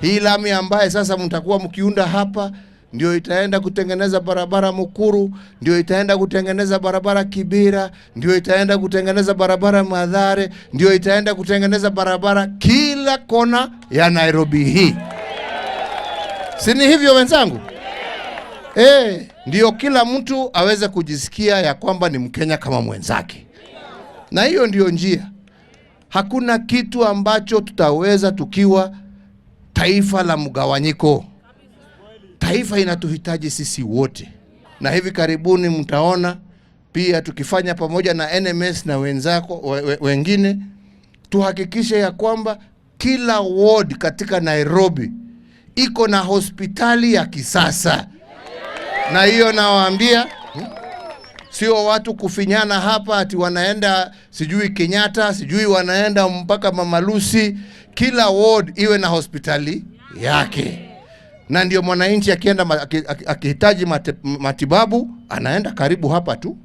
Hii lami ambaye sasa mtakuwa mkiunda hapa ndio itaenda kutengeneza barabara Mukuru, ndio itaenda kutengeneza barabara Kibera, ndio itaenda kutengeneza barabara Mathare, ndio itaenda kutengeneza barabara kila kona ya Nairobi hii. Si ni hivyo wenzangu? Ndio kila mtu aweze kujisikia ya kwamba ni Mkenya kama mwenzake, na hiyo ndio njia. Hakuna kitu ambacho tutaweza tukiwa taifa la mgawanyiko. Taifa inatuhitaji sisi wote, na hivi karibuni mtaona pia tukifanya pamoja na NMS na wenzako wengine, tuhakikishe ya kwamba kila ward katika Nairobi iko na hospitali ya kisasa. Na hiyo nawaambia, sio watu kufinyana hapa ati wanaenda sijui Kenyatta, sijui wanaenda mpaka Mama Lucy. Kila ward iwe na hospitali yake, na ndio mwananchi akienda akihitaji matibabu anaenda karibu hapa tu.